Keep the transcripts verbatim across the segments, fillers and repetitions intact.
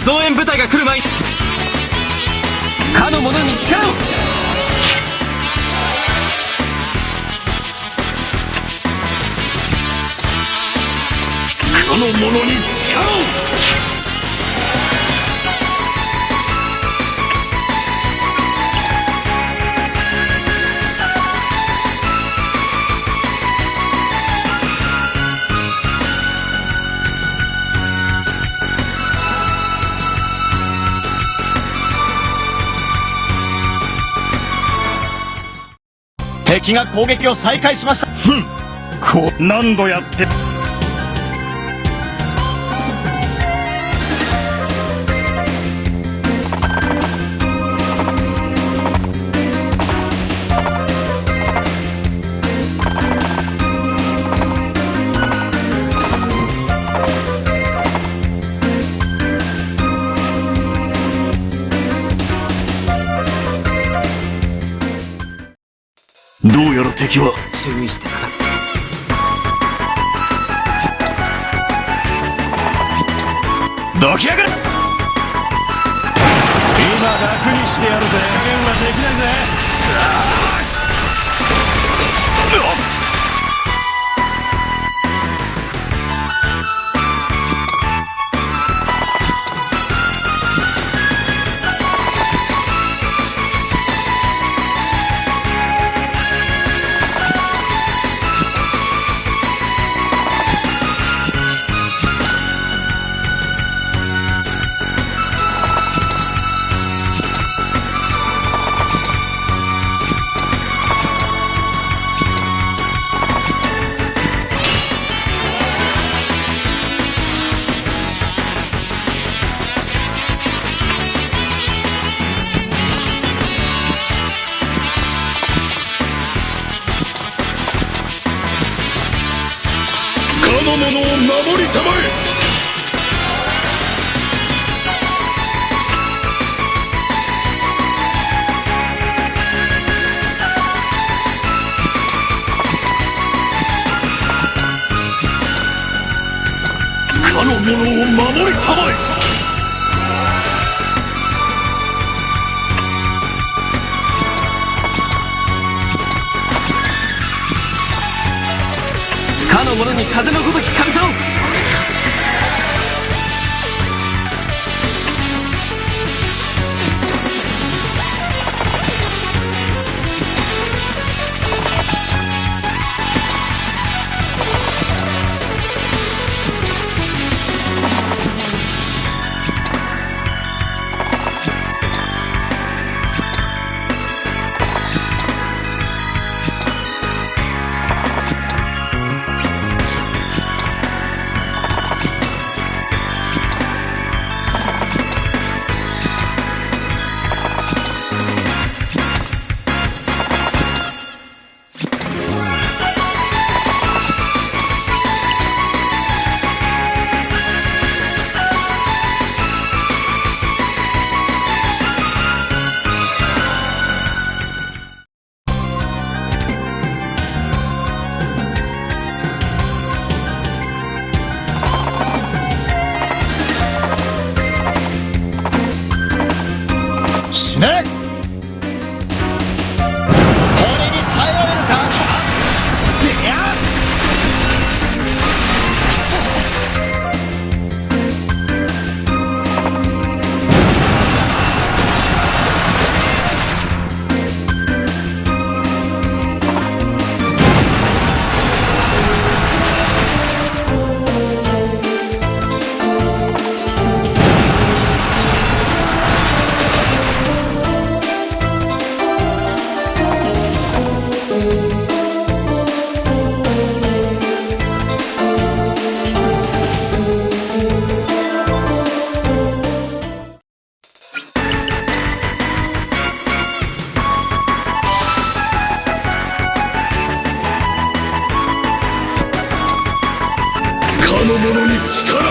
増援部隊が来る前に、かの者に力を。かの者に力を。敵が攻撃を再開しました。ふん。こう、何度やって。どうやら敵は注意してくだ。どきやがれ。今楽にしてやるぜ。加減はできないぜ。かの者を守りたまえ。かの者を守りたまえ。かの者に風のごとき神さを。死ね！俺に耐えられるか？てや！かの者に力を。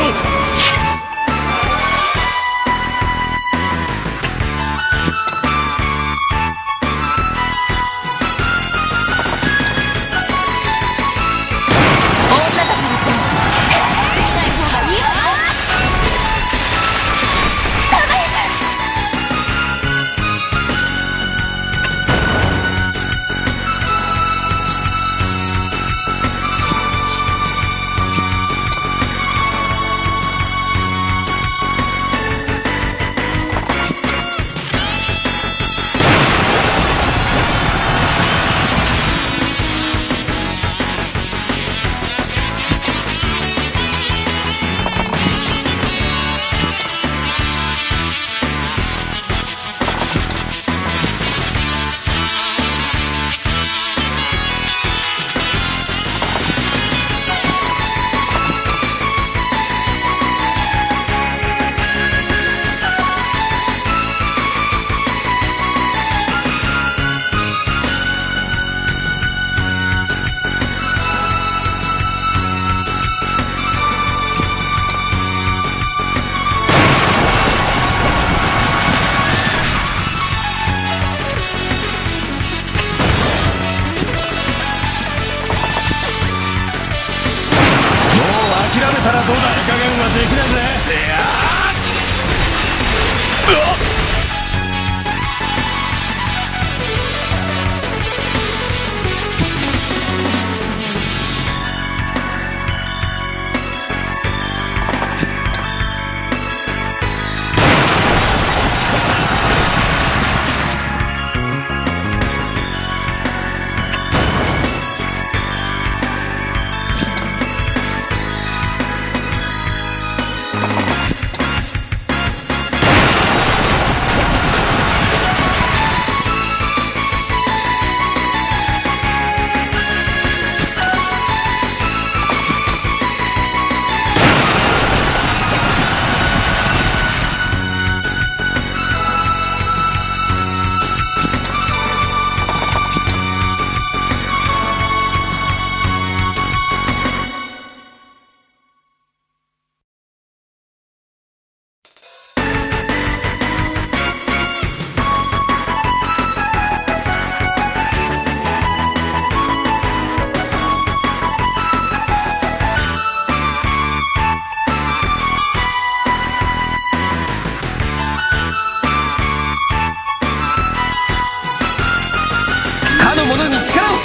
どうだ、加減はできないぜ。いやー、うわっ。かの者に力を。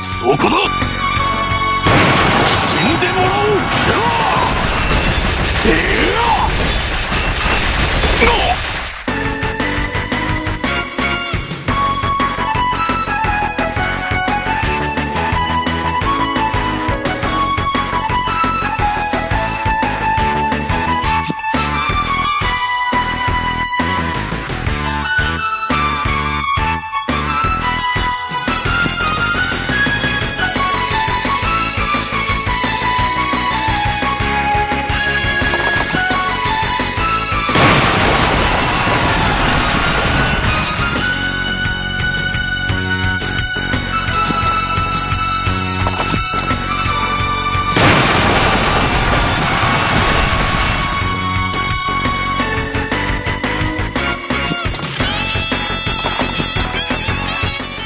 そこだ！死んでもらおう！では！いや！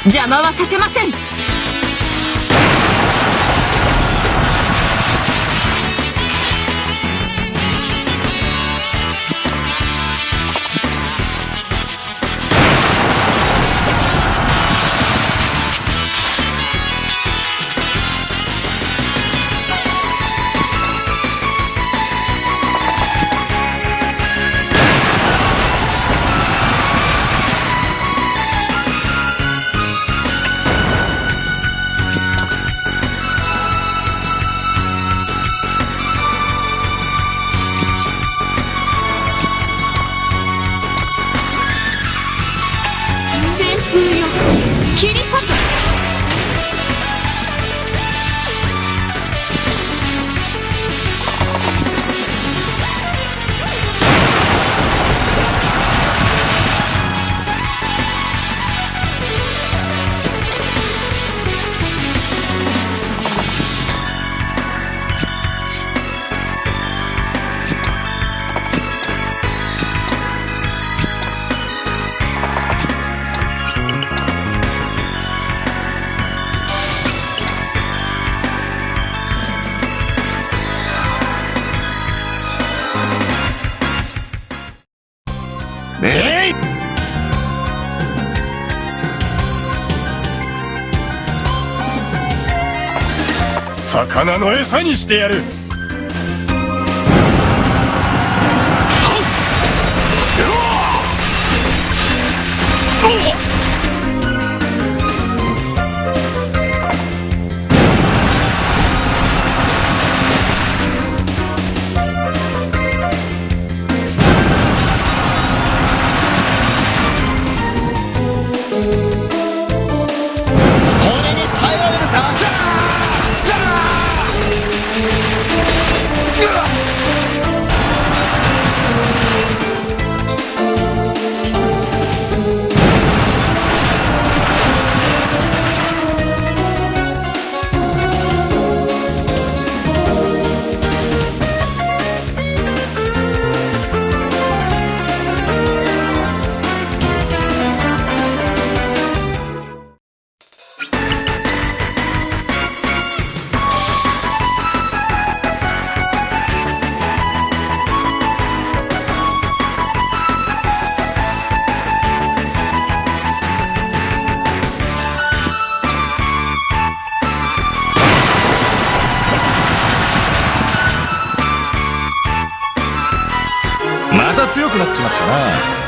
邪魔はさせません。切り裂く。えい！魚の餌にしてやる。これに耐えられるか？また強くなっちまったな。